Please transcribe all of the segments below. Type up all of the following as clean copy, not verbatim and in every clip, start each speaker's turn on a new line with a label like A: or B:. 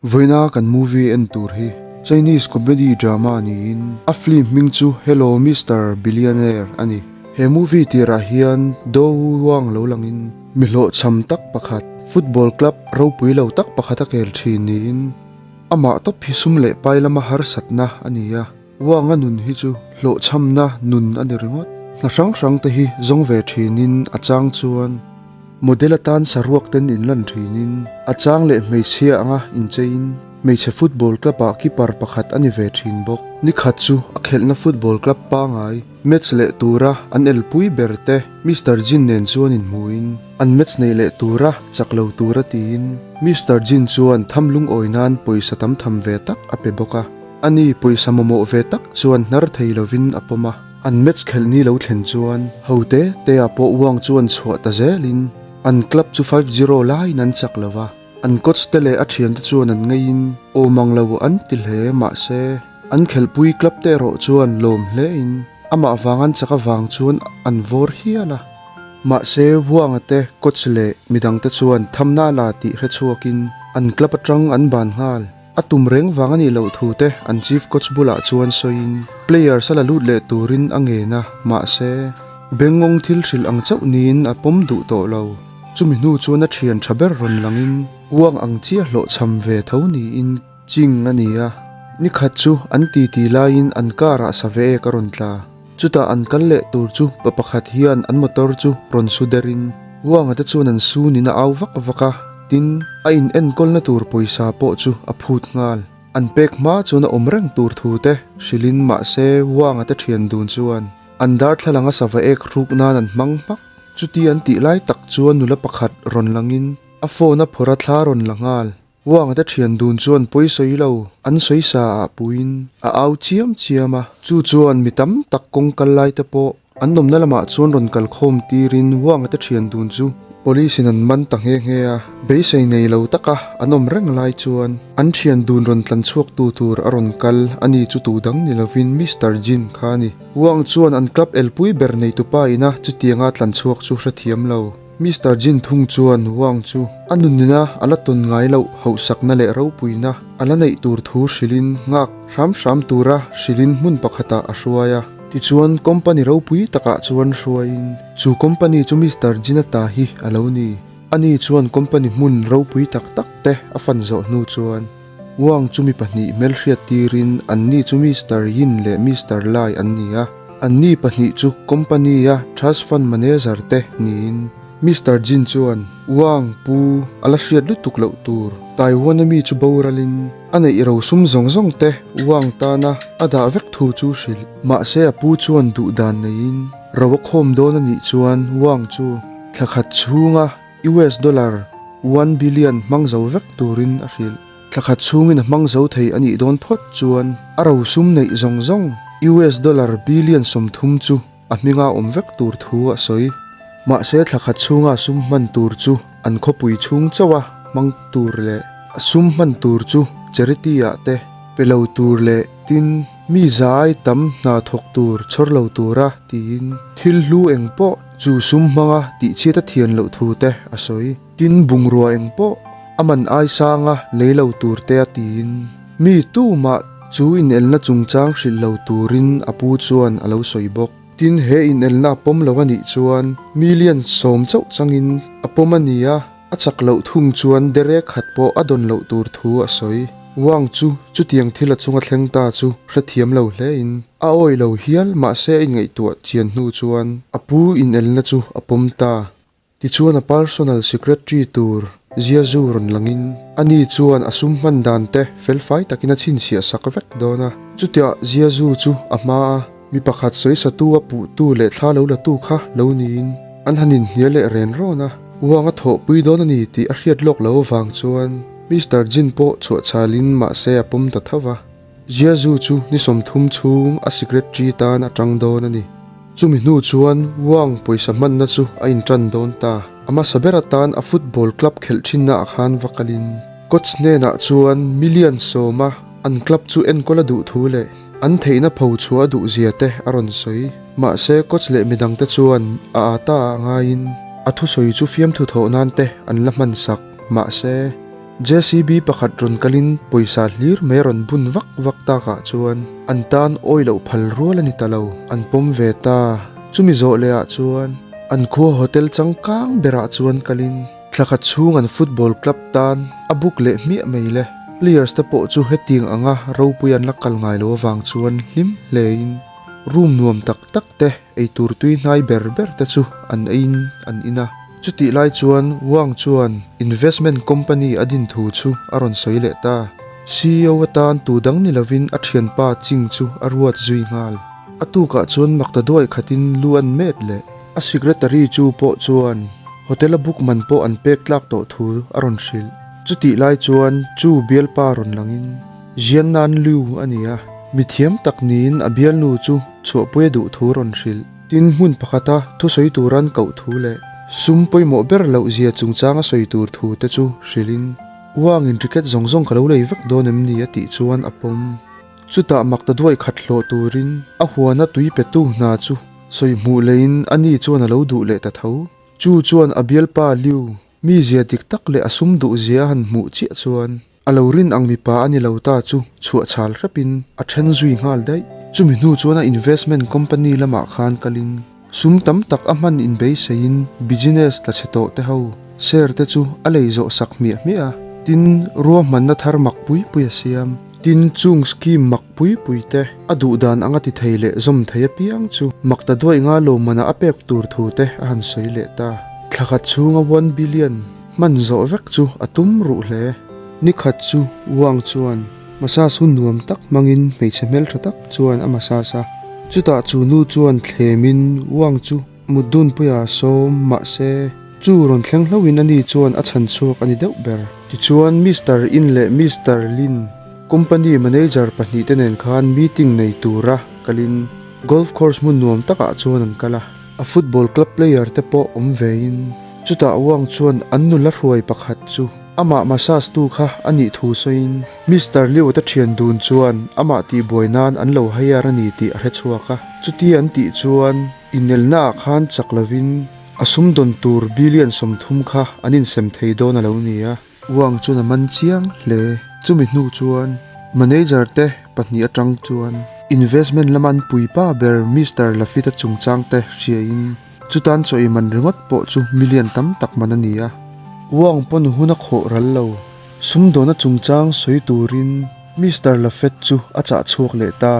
A: Vawiina kan movie en tur hi Chinese comedy drama niin a film hming chu Hello Mister Billionaire a ni. He movie tirah hian Do Wang lo langin mi hlawhchham tak pakhat, football club ropui lo tak pakhat a kel thin niin amah tawp hi sum leh pai lama harsatna a ni a. Wang-a nun hi chu hlawhchhamna nun a ni ringawt. Hna hrang hrang te hi zawng ve thinin a chang chuan model atan saruak ten inlan thinin a chang leh hmeichhia anga incheiin hmeichhe football club ah keeper pakhat a ni ve thin bawk. Ni khat chu a khelhna football club pangai match leh tura an elpui ber te Mister Jin nen chuan inhmuin an match neih leh tura chak lo tura tiin Mister Jin chuan tham lungawi nan pawisa tam tham ve tak a pe bawk a. Ani pawisa mamawh ve tak chuan hnar thei lovin a pawm a, an match khelh ni lo thlen chuan ho te te ah pawh Wang chuan chhuah ta zelin an club chu 5-0 laiin an chak lo va, an coach te leh a thiante chuan an ngeiin awm ang lo an ti hle mahse an khelhpui club te erawh chuan lawm hlein amah vang an chak avang chuan an vawr hial a. Mahse Wang-a te coach leh midangte chuan thamna la tih hrechhuakin an club atang an ban nghal. A tum reng vang a nih loh thu te an chief coach bulah chuan sawiin players a la lut leh turin a ngen a, mahse, Bengngawng thil hrilh ang chauh niin a pawm duh tawh lo. Chumi hnu chuan a thian tha ber rawn langin uang ang chiah hlawhchham ve tho niin ching a ni a. Ni khat chu an titi laiin an car ah save ek a rawn tla. Chutah an kal leh tur chu pa pakhat hian an motor chu rawn su derin Wanga te chuan an sunin a au vak vak a, tin, a in enkawlna tur pawisa pawh chu a phut nghal. An pek hma chuan a awm reng tur thu te hrilhin mahse Wanga te thian dun chuan an darthlalang a sava ek hruk nan an hmang hmak. Chuti an tih lai tak chuan nula pakhat rawn langin a phone a phawrh a thla rawn la nghal. Wang te thian dun chuan pawi sawi lo an sawi sa ah puiin a au chiam chiam a, chu chuan mi tam tak kawng kal lai te pawh an awmna lamah chuan rawn kal khawm tirin Wang te thian dun chu police in an man ta nghe nghe a, beisei nei lo taka an awm reng lai chuan an thian dun rawn tlan chhuak tu tur a rawn kal a ni chu tu dang ni lovin Mister Jin kha a ni. Wang chuan an club elpui ber neitupa ina chutianga tlan chhuak chu hrethiam lo. Mister Jin thung chuan Wang chu a nunina a la tawn ngai loh hauhsakna leh ropuina a la neih tur thu hrilhin nghak hram hram tura hrilhin hmun pakhatah a hruai a. Tichuan company ropui takah chuan hruaiin chu company chu Mister Jin-a ta hi a lo ni. Ani chuan company hmun ropui tak tak te a fan zawh hnu chuan Wang chu mi pahnih hmelhriat tirin anni chu Mister Yin leh Mister Lai an ni a, anni pahnih chu company-a trust fund manager te niin Mister Jin chuan Wang pu a la hriat lutuk loh tur Taiwan-a mi chu boralin a neih rosum zawng zawng te Wang tana a dah vek thu chu hrilh. Mahse a pu chuan duh dan neiin ro a khawm dawn a nih chuan Wang chu thla khat chhunga US dollar one billion hmang zo vek turin a hrilh. Thla khat chhungin a hmang zo thei a nih dawn phawt chuan a rosum neih zawng zawng US dollar billion 30 chu a hminga awm vek tur thu a sawi. Mahse thla khat chhunga sum hman tur chu an khawpui chhung chauha hmang tur leh a sum hman tur chu charity ah te pe lo tur leh tin mi zai tam hna thawk tur chhawr lo tura tiin thil hlu eng pawh Chu sum hmanga tihchhiat a thian loh thu te a sawi. Tin, bungrua eng pawh a man ai sanga lei lo tur te a tiin mi tumah chu inelna chungchang hrilh lo turin a pu chuan a lo sawi bawk. Tin, he inelna a pawm lo a nih chuan million 10 chauh changin a pawm a ni a. A chak loh thung chuan derek khat pawh a dawn loh tur thu a sawi. Wang chu chutiang thil a chunga thleng ta chu hrethiam lo hlein a awih lo hial mahse a inngaihtuah chian hnu chuan a pu inelna chu a pawm ta. Tichuan a personal secretary tur Ziazu rawn langin ani chuan a sum hman dan te felfai takin a chhinchhiah sak vek dawn a. Chutiah Ziazu chu a hma a mi pakhat sawisatu a puhtu leh thla lo latu kha lo niin an han inhnial leh ren rawn a. Uang a thawhpui dawn a ni tih a hriat lawk lo avang chuan Mister Jin pawh chhuahchhalin mahse a pawm ta tho va. Jiazu chu ni 30 chhung a secretary tan a tang dawn a ni. Chumi hnu chuan Wang pawisa hmanna chu a intan dawn ta. A hmasa ber atan a football club khelh thinna ah khan va kalin coach hnenah chuan million 10 a an club chu enkawl a duh thu leh an theihna pho chhuah a duh zia te a rawn sawi. Mahse coach leh midangte chuan a ata ah ngaiin a thusawi chu fiamthu thawh nan te an la hman sak. Mahse. JCB pakhat rawn kalin pawisa hlir mai a rawn bun vak vak takah chuan an tan awi loh phal rual a ni ta lo, an pawm ve ta. Chumi zawh leh ah chuan an khua hotel changkang berah chuan kalin thla khat chhung an football club tan a book leh hmiah mai le. Players te pawh chu hetiang anga ropui an la kal ngai lo avang chuan hlim hlein room nuam tak tak te eitur tui hnai ber ber te chu an eiin an in a. Chutih lai chuan Wang chuan investment company a din thu chu a rawn sawi leh ta. Ceo atan tu dang ni lovin a thianpa Ching chu a ruat zui nghal. A tukah chuan makta duai khatin lu an met leh. A secretary chu pawh chuan hotel a book man pawh an pek tlak tawh thu a rawn hrilh. Chutih lai chuan chu bialpa rawn langin Jiannan Liu a ni a, mithiam tak niin a bialnu chu chhuahpui a duh thu rawn hrilh. Tin, hmun pakhata thusawi turan koh thu leh sum pawimawh ber loh zia chungchanga sawi tur thu te chu hrilhin, Uangin ticket zawng zawng ka lo lei vek dawn em ni a tih chuan a pawm. Chutah makta duai khat hlawh turin a huana tui petu hna chu sawi hmuh leiin a ni chuan a lo duh leh ta tho. Chu chuan a bialpa Liu mi zia dik tak leh a sum duh zia a han hmuh chiah chuan A lo rin ang mipa a ni lo ta chu chhuah chhal hrepin a then zui nghal daih. Chumi hnu chuan a investment company lamah khan kalin sum tam tak a hman inbeiseiin business tla chhe tawh te ho share te chu a lei zawh sak hmiah hmiah a. Tin, ruahmanna thar mak pui pui a siam. Tin, chung scheme mak pui pui te a duh dan anga ti thei leh zawm thei apiang chu mak ta duaih nga lawmmanah a pek tur thu te a han sawi leh ta. Thla khat chhunga one billion. Hman zawh vek chu a tum ruh hle. Ni khat chu Wang chuan massage hun nuam tak hmangin hmeichhe hmeltha tak chuan a massage a. Chutah chu nu chuan thlemin Wang chu mut dunpuia sawm mahse chu rawn thleng hlauhin ani chuan a chhan chhuak a ni deuh ber. Tichuan Mister In leh Mister Lin company manager pahnihte nen khan meeting nei tura kalin golf course hmun nuam takah chuan an kal a. A football club player te pawh awm vein chutah Wang chuan an nula hruai pakhat chu amah massage tu kha a nih thu sawiin Mister Liu te thian dun chuan amah tihbuai nan an lo hire a ni tih a hre chhuak a. Chuti an tih chuan inelna ah khan chak lovin a sumdawn tur billion 30 kha an insem thei dawn a lo ni a. Wang chuan a man chiang hle. Chumi hnu chuan manager te pahnih atang chuan investment lama an puipa ber Mister Lafita chungchang te hriain chutan chaw ei man ringawt pawh chu million tam tak man a ni a. Wang pawn hun a khawh ral lo. Sumdawna chungchang sawi turin Mister Lafet chu a chah chhuak leh ta.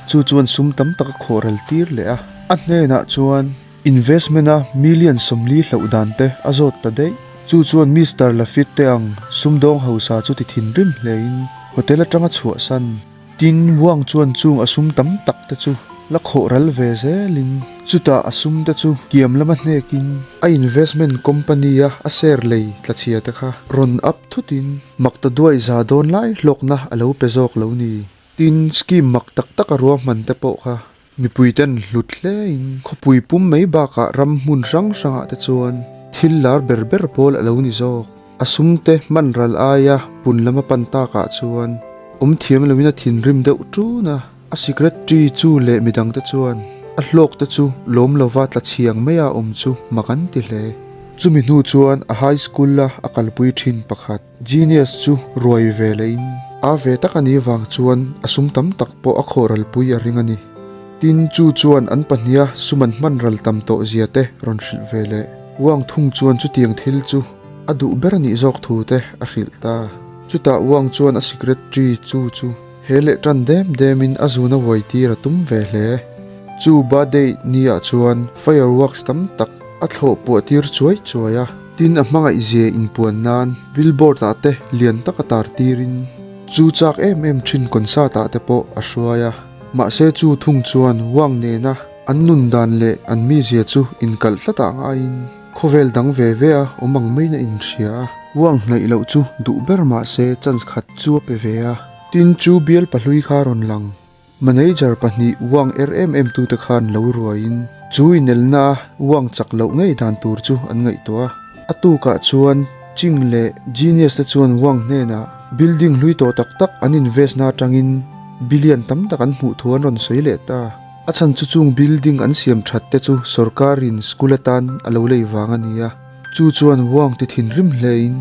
A: Chu chuan sum tam tak a khawh ral tir leh a. A hnenah chuan. Investment a million 40 hlauh dan te a zawt ta daih. Chu chuan Mister Lafitte te ang sumdawng hausa chu ti thinrim hlein hotel atanga chhuahsan. Tin, Wang chuan chung a sum tam tak te chu la khawh ral ve zelin chutah a sum te chu kiam lama hnekin a investment company a a share lei tlachhia te kha rawn up thutin mak ta duai za dawn lai hlawkna a lo pe zawk lo ni. Tin, scheme mak tak tak a ruahman te pawh kha Mipuiten hlut hlein khawpui pum mai bakah ram hmun hrang hrangah te chuan thil lar ber ber pawl a lo ni zawk. A sum te hman ral aia pun lama pan takah chuan awm thiam loin a thinrim deuh ṭun a. A secretary chu leh midang te chuan a hlawk te chu lawm lova tla chhiang maia awm chu mak an ti hle. Chumi hnu chuan a high school a a kalpui ṭhin pakhat. Genius chu ruai ve lehin a ve tak a nih vang chuan a sum tam tak pawh a khawh ralpui a ring a ni. Tin, chu chuan an pahniha sum an hman ral tam tawh zia te rawn hrilh ve leh. Wang thung chuan chutiang thil chu a duh ber a nih zawk thu te a hrilh ta. Chutah Wang chuan a secretary chu chu he leh tan dem demin a zuna uai tir a tum ve hle. Chu birthday ni ah chuan fireworks tam tak a thlawh puah tir chuai chuai a. Tin, a hmangaih zia inpuan nan billboard ah te lian taka tar tirin chu chak em em thin concert ah te pawh a hruai a. Mahse chu thung chuan Wang nena an nun dan leh an mizia chu inkalh tlat ah ngaiin khawvel dang ve ve a awm ang maiin a inhria a. Wang hnaih loh chu duh ber mahse chance khat chu a pe ve a. Tin, chu bial pahlui kha rawn lang. Manager pahnih uang er em em tute khan lo ruaiin chu inelna a uang chak loh ngei dan tur chu an ngaihtuah a. A tukah chuan Ching leh Genius te chuan uang hnenah building hlui tawh tak tak an invest na atangin billion tam tak an hmuh thu an rawn sawi leh ta. A chhan chu chung building an siam that te chu sorkarin school atan a lo lei vang a ni a. Chu chuan uang ti thinrim hlein.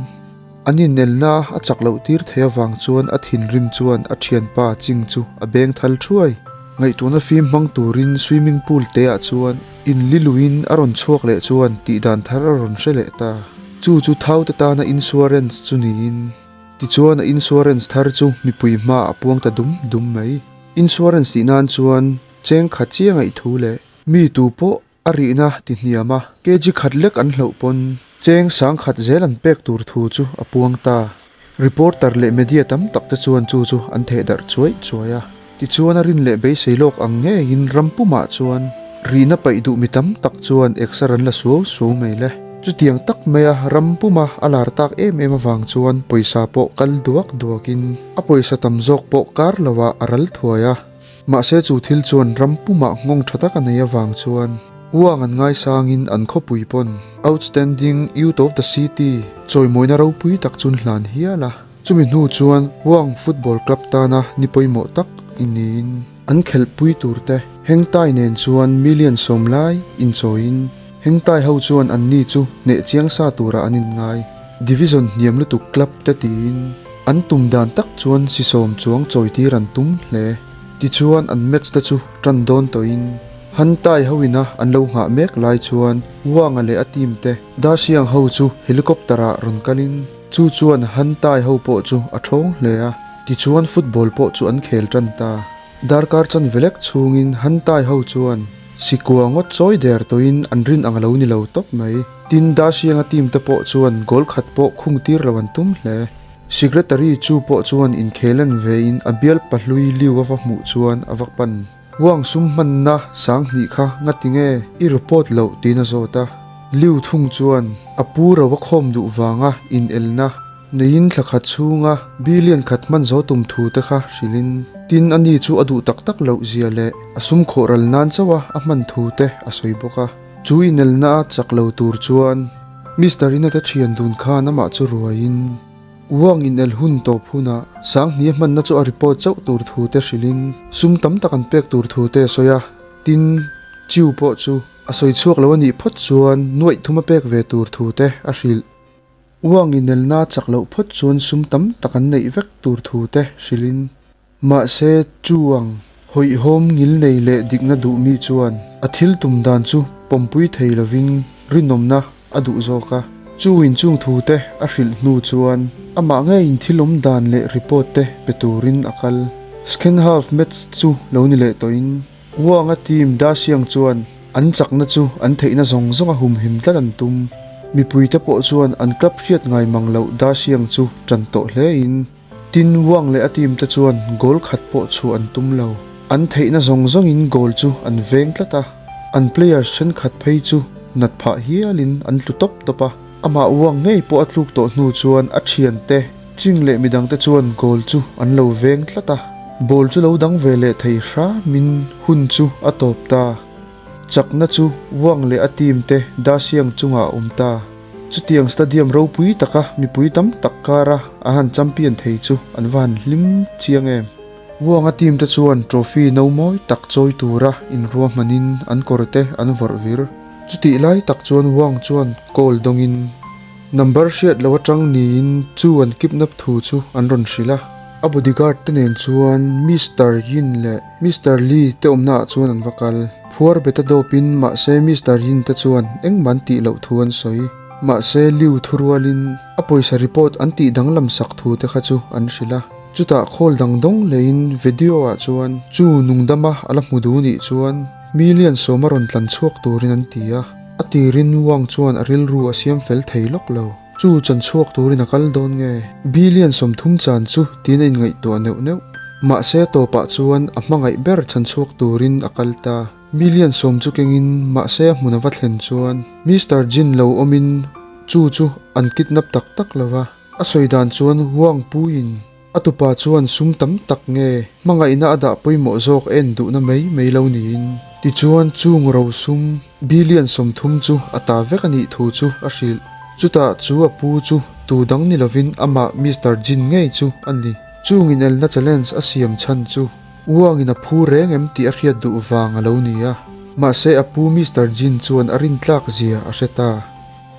A: An inelna a chak loh tir thei avang chuan a thinrim chuan a thianpa Ching chu a beng thal thuai. Ngaihtuahna fim hmang turin swimming pool te ah chuan inli luiin a rawn chhuak leh chuan tihdan thar a rawn hre leh ta. Chu chu thau te tana insurance chu niin tichuan a insurance thar chu mipui hmaah a puang ta dum dum mai. Insurance tih nan chuan cheng khat chiang ngaih thu leh mi tu pawh a rihna ti hniam a, kg khat lek an hloh pawn cheng sang khat zel an pek tur thu chu a puang ta. Reporter leh media tam tak te chuan chu chu an theh darh chuai chuai a. Tichuan a rin leh beisei lawk ang ngeiin ram pumah chuan rihna paih duh mi tam tak chuan exer an la suau suau mai le. Chutiang tak maia ram puma a lar tak em em avang chuan pawisa pawh kal duak duakin a pawisa tam zawk pawh kar loah a ral thuai a. Mahse chu thil chuan ram pumah nghawng tha tak a nei avang chuan uang an ngaisangin an khawpui pawn Outstanding Youth of the City chawimawina ropui tak chun hlan hial a. Chumi hnu chuan Uang Football Club tana ni pawimawh tak i niin an khelhpui tur te Hengtai nen chuan million sawm lai inchawiin Hengtai ho chuan anni chu hneh chiang sa turah an inngai. Division hniam lutuk club te tiin an tum dan tak chuan si sawm chuang chawitir an tum hle. Tichuan an match te chu tan dawn tawhin Hantai ho ina an lo nghah mek lai chuan Wanga leh a team te Dasiang ho chu helicopter ah rawn kalin chu chuan Hantai ho pawh chu a thawng hle a. Tichuan football pawh chu an khel tan ta. Darkar chan velek chhungin Hantai ho chuan sikua ngawt chawi der tawhin an rin ang a lo ni lo tawp mai. Tin, Dasianga team te pawh chuan goal khat pawh khung tir lo an tum hle. Secretary chu pawh chuan inkhel en vein a bial pahlui liu a va hmuh chuan a va pan. Uang sum hmanna sang hnih kha ngati nge i report loh tiin a zawt a. Liu thung chuan a pu ro a khawm duh vanga inelna neiin thla khat chhunga billion khat hman zo tum thu te kha hrilhin tin ani chu a duh tak tak loh zia leh a sum khawh ral nan chauh a a hman thu te a sawi bawk a. Chu inelna a chak lo tur chuan Mister Ina te thian dun khan amah chu ruaiin Uang inel hun tawp hunah Sanghnia hmanna chu a report chauh tur thu te hrilhin sum tam tak an pek tur thu te a sawi a, tin Chiu pawh chu a sawi chhuak lo a nih phawt chuan nuaih thum a pek ve tur thu te a hrilh. Uang inelna a chak loh phawt chuan sum tam tak an neih vek tur thu te hrilhin Mahse, chu ang hawihhawm ngilnei leh dikna duh mi chuan a thil tum dan chu pawmpui thei lovin rinawmna a duh zawk a. Chu inchung thu te a hrilh hnu chuan amah ngeiin thil awm dan leh report te pe turin a kal. Second half match chu lo ni leh tawhin Wang-a team Dasiang chuan an chakna chu an theihna zawng zawng a humhim tlat an tum. Mipuite pawh chuan an club hriat ngai mang loh Dasiang chu tan tawh hlein Tin, Wang leh a team te chuan goal khat pawh chhuah an tum lo. An theihna zawng zawngin goal chu an veng tlat a, an players thenkhat phei chu nat phah hialin an tlu tawp tawp a. Amah Wang ngei pawh a tluk tawh hnu chuan a thiante, Ching leh midangte chuan goal chu an lo veng tlat a. Ball chu lo dang ve leh thei hramin hun chu a tawp ta. Chakna chu Wang leh a team te Dasiang chungah a awm ta. Chutiang stadium ropui taka mipui tam tak kara a han champion thei chu an va han hlim chiang em. Wang-a team te chuan trophy no mawi tak chawi tura inruahmanin an kawr te an vawrh vir. Chutih lai tak chuan Wang chuan call dawngin number hriat lo atang niin chu an kidnap thu chu an rawn hrilh a. A bodyguard te nen chuan Mister Yin leh Mister Lee te awmna ah chuan an va kal. Phuar beta dawpin mahse Mister Yin te chuan engmah an tih loh thu an sawi. Mahse Liu thurualin a pawisa report an tih danglam sak thu te kha chu an hrilh a. Chutah khawl dang dawng leiin video ah chuan chu nungdama a la hmu duh nih chuan million sawma rawn tlan chhuak turin an ti a. A tirin Wang chuan a rilru a siam fel thei lawk lo. Chu chan chhuak turin a kal dawn nge? Billion 30 chan chu tiin a inngaihtuah neuh neuh. Mahse tawpah chuan a hmangaih ber chan chhuak turin a kal ta. Million 10 chu kengin mahse a hmun a va thlen chuan Mister Jin lo awmin chu chu an kidnap tak tak lo va. A sawi dan chuan Wang Puiin A tupa chuan sum tam tak nge hmangaihna a dah pawimawh zawk en duhna mai mai lo niin. Tichuan chung ro sum billion 30 chu a ta vek a nih thu chu a hrilh. Chutah chu a pu chu tu dang ni lovin amah Mister Jin ngei chu a ni. Chung inelna challenge a siam chhan chu Wang-in a phu reng em tih a hriat duh vang a lo ni a. Mahse a pu Mister Jin chuan a rintlak zia a hre ta.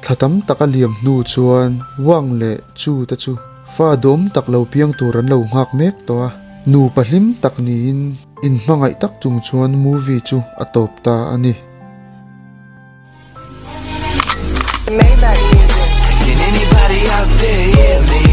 A: Thla tam tak a liam hnu chuan Wang leh Chu te chu fa duhawm tak lo piang tur an lo nghak mek tawh a. Nupa hlim tak niin inhmangaih tak chung chuan movie chu a tawp ta a ni.
B: Can anybody out there hear me?